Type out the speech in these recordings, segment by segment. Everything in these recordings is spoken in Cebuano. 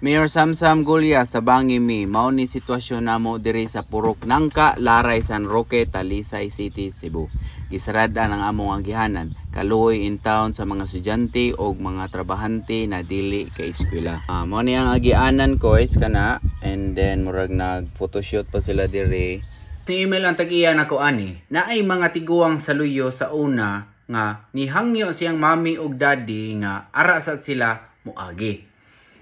Mayor Samsam Gulya sa mi, mao ni sitwasyon namo diri sa Purok Nangka, Laray, San Roque, Talisay City, Cebu. Gisarada ang among agihanan, kaluoy in town sa mga estudyante og mga trabahante na dili ka eskwela. Mao ni ang agianan ko is kana, and then murag nag photoshoot pa sila diri. Ni email ang tag-iya nako ani, naay mga tiguang sa Luyo sa una nga nihangyo siyang mami og daddy nga ara sa sila moagi.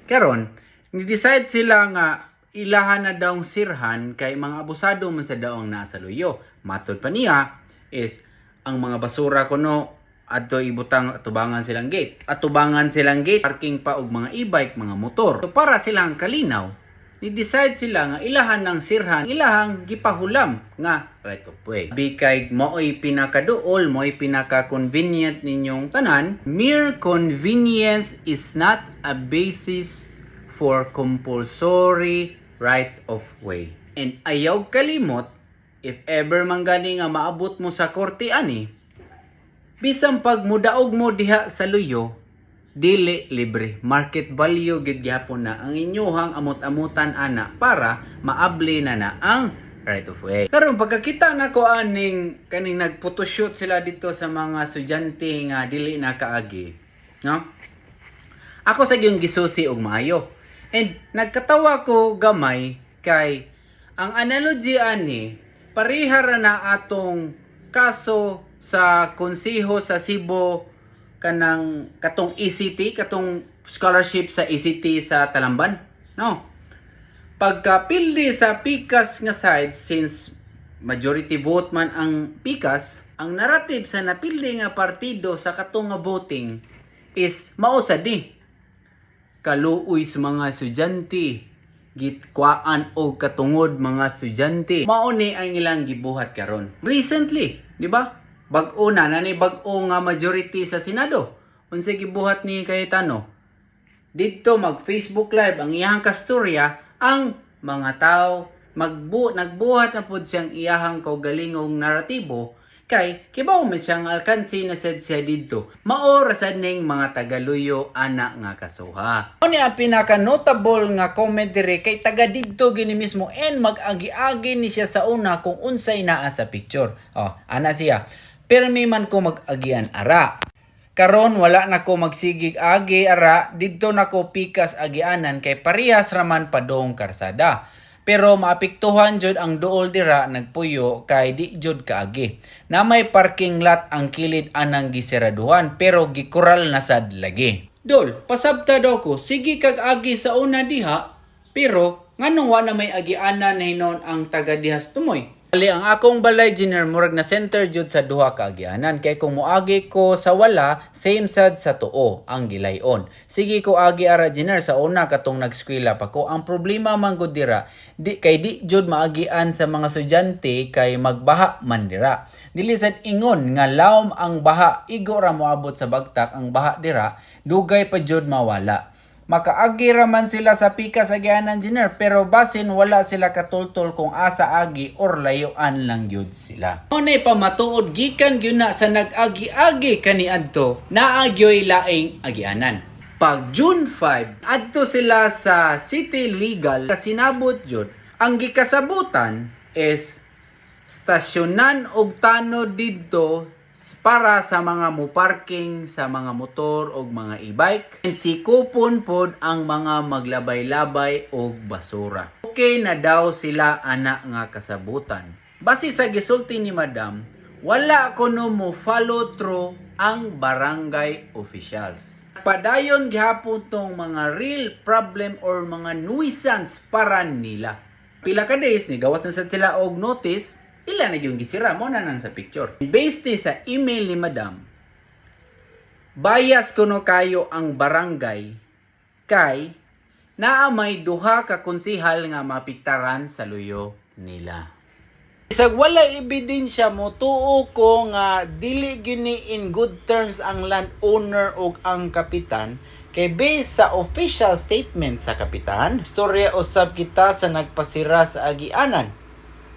Karon, ni-decide sila nga ilahan na daong sirhan kay mga abusado man sa daong naa sa Luyo. Matod pa niya is ang mga basura kuno adto ibutang atubangan silang gate. Atubangan silang gate, parking pa og mga e-bike, mga motor. So para silang kalinaw, ni-decide sila nga ilahan ng sirhan, ilahang gipahulam nga right of way. Bikay mao'y pinakaduol, mao'y pinaka-convenient ninyong tanan, mere convenience is not a basis for compulsory right of way. And ayaw kalimot, if ever man gani nga maabot mo sa korte ani, bisan pag mudaog mo diha sa Luyo, dili libre. Market value gid gihapon na ang inyuhang amot-amutan ana para maabli na na ang right of way. Karon, pagkakita nako aning kaning nag-photoshoot sila dito sa mga estudyante nga dili na kaagi, no? Ako sa gyung gisusi og maayo. And nagkatawa ko gamay kay ang analogy ani pareha ra na atong kaso sa konseho sa Cebu, kanang katong ECT, katong scholarship sa ECT sa Talamban, no? Pagkapildi sa Pikas nga side, since majority vote man ang Pikas, ang narrative sa napildi nga partido sa katong nga voting is mao sad ni kaluoy sa mga estudyante, gitkwaan og katungod mga estudyante. Mao ni ang ilang gibuhat karon recently, di ba? Bag-o na na ni bag-o nga majority sa Senado. Unsay gibuhat ni Cayetano didto? Mag Facebook Live ang iyahang kastorya ang mga tao, nagbuhat na pud siyang iyahang kaugalingong naratibo kay kibaw man siyang alkansi na sad siya didto. Mao ra sad ning mga tagaluyo ana nga kasuha. Mao ni ang pinaka notable nga comment diri kay taga didto gini mismo and mag-agi-agi ni siya sa una kung unsay naa sa picture. Oh, ana siya. Pirmi man ko mag-agian ara. Karon wala na ko magsigig agi ara, didto na ko pikas agianan kay parehas raman padong karsada. Pero maapektuhan jud ang duol dira nagpuyo kay di jud kaagi. Na may parking lot ang kilid anang gisiraduhan pero gikural na sad lagi. Dol, pasabta daw ko, sige kag agi sa una diha, pero nganong wa na may agianan na hinon ang taga dihas tumoy? Ali ang akong balay, Jiner, murag na center jud sa duha ka agianan kay kung moagi ko sa wala, same sad sa tuo ang gilayon. Sige ko agi ara, Jiner, sa una katong nagskwela pa ko. Ang problema man gud dira di kay di jud maagian sa mga estudyante kay magbaha man dira. Dili sad ingon nga lawom ang baha, igo ra moabot sa bagtak ang baha dira, dugay pa jud mawala. Makaagi ra man sila sa pikas agianan, Jiner, pero basin wala sila katultol kung asa agi or layuan lang gyud sila. Unay pamatuod gikan gyud na sa nag-agi-agi kaniadto, naa gyoy laing agianan. Pag June 5, adto sila sa City Legal, kasinabot jud. Ang gikasabutan is stasyonan og tanod didto para sa mga mo parking sa mga motor og mga e-bike. And sikupon pod ang mga maglabay-labay og basura. Okay na daw sila ana nga kasabutan. Base sa gisulti ni Madam, wala kuno mo follow through ang barangay officials. Padayon gihapon tong mga real problem or mga nuisance para nila. Pila ka days ni gawas na sad sila og notice, ila na yung gisira mo na nang sa picture. Based ni sa email ni Madam, bias kuno kayo ang barangay kay naa may duha ka konsihal nga mapiktaran sa luyo nila. Bisag wala ebidensya, mo tuo ko nga dili gini in good terms ang landowner ug ang kapitan kay based sa official statement sa kapitan, istorya usab kita sa nagpasira sa agianan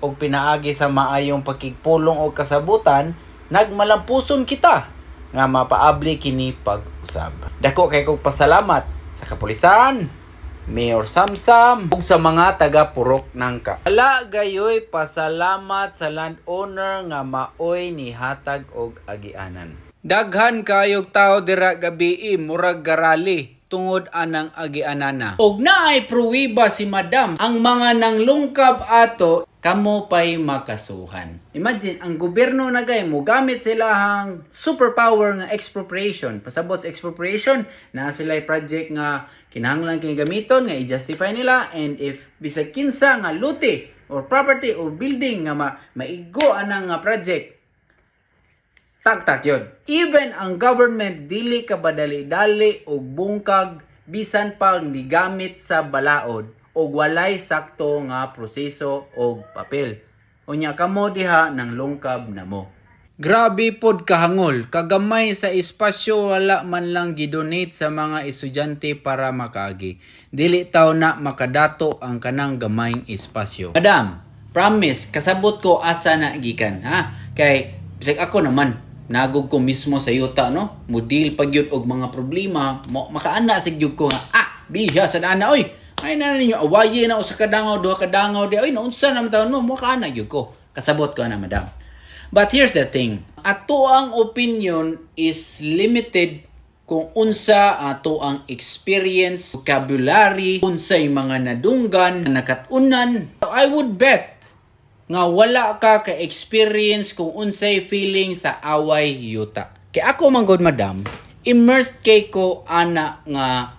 og pinaagi sa maayong pakigpulong og kasabutan, nagmalampuson kita nga mapaabli kini pag-usab. Dako kay kog pasalamat sa kapulisan, Mayor Samsam ug sa mga taga Purok Nangka. Wala gayoy pasalamat sa landowner nga maoy nihatag og agianan. Daghan kayog tao dira gabii, murag garali tungod anang agianana. Og naay pruweba si Madam, ang mga nanglungkab ato kamo pay makasuhan. Imagine, ang gobyerno na gay mo gamit silahang superpower nga expropriation. Pasabot sa expropriation, na sila project nga kinahanglan kay gamiton nga i-justify nila, and if bisag kinsa nga luti or property or building nga maigo anang nga project, tak-tak yun. Even ang government dili ka badali-dali og bungkag bisan pag nigamit sa balaod og walay sakto nga proseso og papel. Unya kamo diha nang lungkab na mo. Grabe pod kahangol, kagamay sa espasyo, wala man lang gidonate sa mga estudyante para makaagi. Dili taw na makadato ang kanang gamayng espasyo. Madam, promise, kasabot ko asa na gikan ha. Kay bisag ako naman, nagog ko mismo sa yuta, no, mo-deal pag yun og mga problema mo, makaana sig gyud ko nga biya sa ana oy, ay na ninyo awaye na usa ka dangaw, duha ka dangaw di oy, naunsa naman taon mo, makaana gyud ko, kasabot ko ana, madam. But here's the thing, ato ang opinion is limited kung unsa ato ang experience, vocabulary, unsay mga nadunggan, nakatunan. I would bet nga wala ka ka-experience kung unsay feeling sa away yuta. Kay ako man gud, madam, immersed kay ko ana nga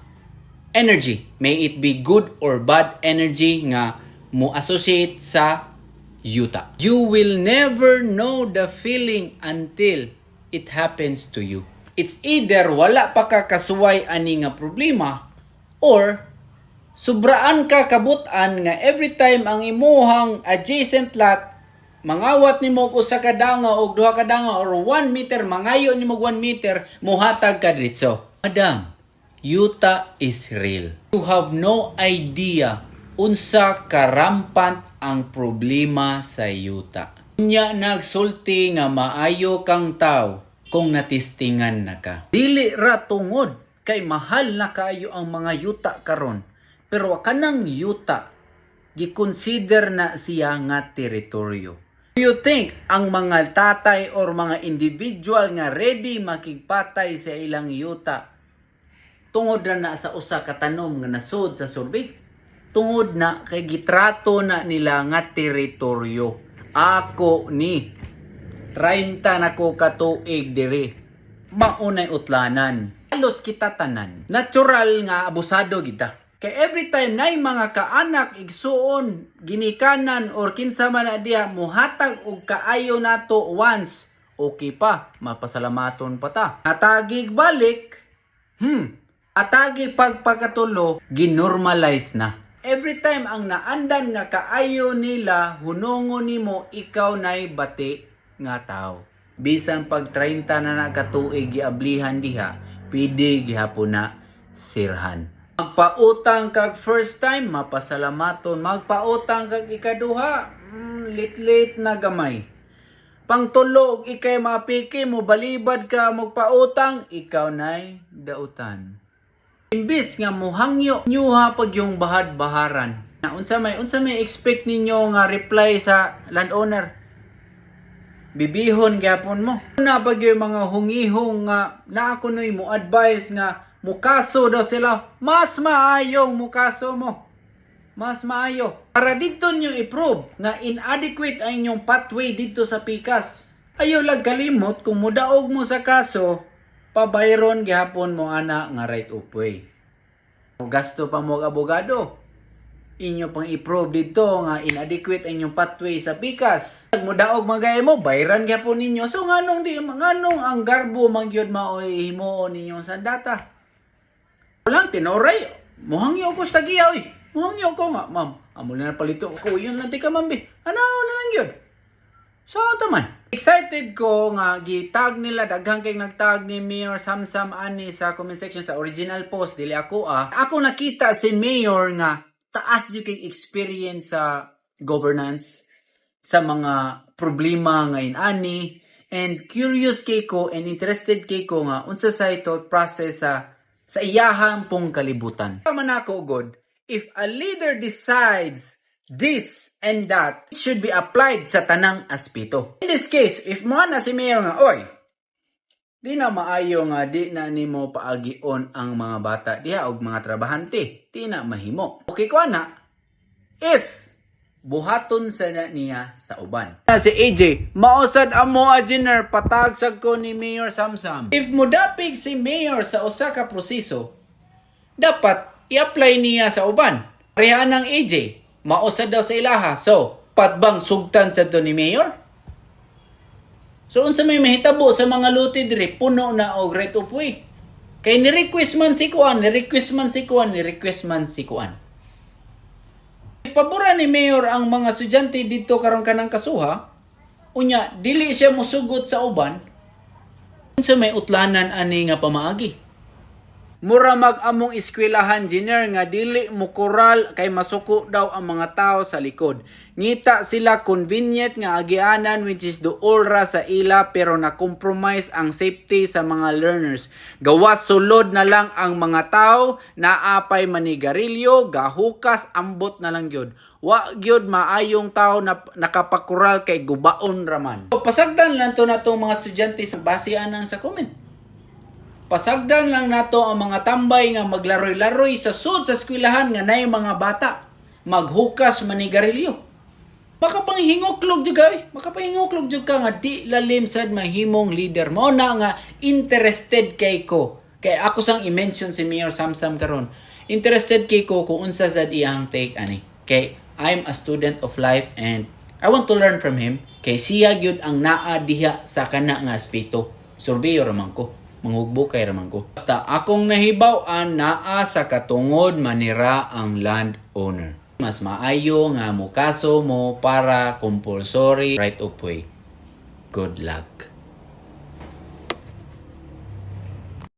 energy. May it be good or bad energy nga mo associate sa yuta. You will never know the feeling until it happens to you. It's either wala pa ka kasuway ani nga problema or sobraan ka kabutan nga every time ang imuhang adjacent lot mangawat nimo og usa ka danga og duha ka danga or 1 meter, mangayo nimo og 1 meter, muhatag ka diretso. Madam, yuta is real. You have no idea unsa karampant ang problema sa yuta. Unya nagsulti nga maayo kang tao kung natistingan na ka. Dili ra tungod kay mahal na kaayo ang mga yuta karon. Pero kanang yuta, giconsider na siya nga teritoryo. Do you think ang mga tatay or mga individual nga ready makigpatay sa ilang yuta tungod na na sa usa ka tanom nga nasod sa survey? Tungod na kay gitrato na nila nga teritoryo. Ako ni 30 na ko katuig diri. Maunay utlanan. Halos kita tanan. Natural nga abusado kita. Kay every time nay mga kaanak, igsuon, ginikanan or kinsa man na diha muhatag og kaayo nato once, okay pa, mapasalamaton pa ta. Hatagig balik, atagi pagpakatulo, ginormalize na. Every time ang naandan nga kaayo nila, hunongon nimo, ikaw nay bati nga tao. Bisan pag 30 na na katuig giablihan diha, pwede gihapon na sirhan. Magpautang kag first time, mapasalamaton. Magpautang kag ikaduha, lit-lit na gamay. Pangtulog, ikay mapiki mo, balibad ka magpautang, ikaw nay dautan. Imbis nga muhangyo nyuha pag yung bahad-baharan. Na unsa may expect ninyo nga reply sa landowner? Bibihon gyapon mo. Na pag yung mga hungihong nga naa kunoy mo advice nga mukaso daw sila, mas maayong mukaso mo. Mas maayo. Para dito nyo i-prove nga inadequate ang inyong pathway dito sa pikas. Ayaw lang kalimot, kung mudaog mo sa kaso, pabayron gihapon mo ana nga right of way. Gasto pa mo og abogado. Inyo pang i-prove dito nga inadequate ang inyong pathway sa pikas. Mudaog magay mo, bayran gihapon ninyo. So nganong di nganong ang garbo man gyud maoy himuon ninyong sandata? Walang tinoray. Muhangyo ko sa tagiya oy. Muhangyo ko nga, ma'am. Amo na palito ko yun lang di ka, ma'am, bi. Ano na lang yun? So, taman. Excited ko nga gitag nila, daghang kay nagtag ni Mayor Samsam ani sa comment section sa original post, dili ako ah. Ako nakita si Mayor nga taas yung kay experience sa governance, sa mga problema nga ani, and curious kay ko and interested kay ko nga unsa sa ito process sa iyahang pong kalibutan. Man ako god, If a leader decides this and that, it should be applied sa tanang aspeto. In this case, if mo na si mayor nga, "Oy, di na maayo nga di na nimo paagion ang mga bata diha og mga trabahante. Di na mahimo." Okay ko ana if buhaton sa na niya sa uban. Si AJ, mausad amo a Jenner, patagsag ko ni Mayor Samsam. If modapig si Mayor sa usa ka proseso, dapat i-apply niya sa uban. Pareha ng AJ, mausad daw sa ilaha. So, patbang sugtan sa to ni Mayor? So unsa may mahitabo sa mga lote diri, puno na og right of way? Kay ni-request man si kuan, ni-request man si kuan, ni-request man si kuan. Pabora ni Mayor ang mga estudyante dito karon kanang kasuha, unya dili siya mosugot sa uban, unsa may utlanan ani nga pamaagi? Mura mag among eskwelahan, Jenner, nga dili mo koral kay masuko daw ang mga tao sa likod. Ngita sila convenient nga agianan, which is duol ra sa ila, pero na compromise ang safety sa mga learners. Gawas sulod na lang ang mga tao, naapay manigarilyo, gahukas, ambot na lang gyud. Wa gyud maayong tao na nakapakural kay gubaon raman. Pasagdan lang to natong mga estudyante sa base anang sa comment. Pasagdan lang nato ang mga tambay nga maglaroy-laroy sa sud sa eskwelahan nga nay mga bata. Maghukas, manigarilyo. Makapanghinguklog jud ka, eh. Makapanghinguklo jud ka nga di lalim sad mahimong leader. Mao na nga interested kay ko. Kay ako sang i-mention si Mayor Samsam karon. Interested kay ko kung unsa sad iyang take ani. Kay I'm a student of life and I want to learn from him. Kay siya gyud ang naa diha sa kana nga aspeto. Surveyor raman ko, manghugbo kay raman ko. Basta akong nahibaw-an, naa sa katungod manira ang landowner. Mas maayo nga mukaso mo para compulsory right of way. Good luck.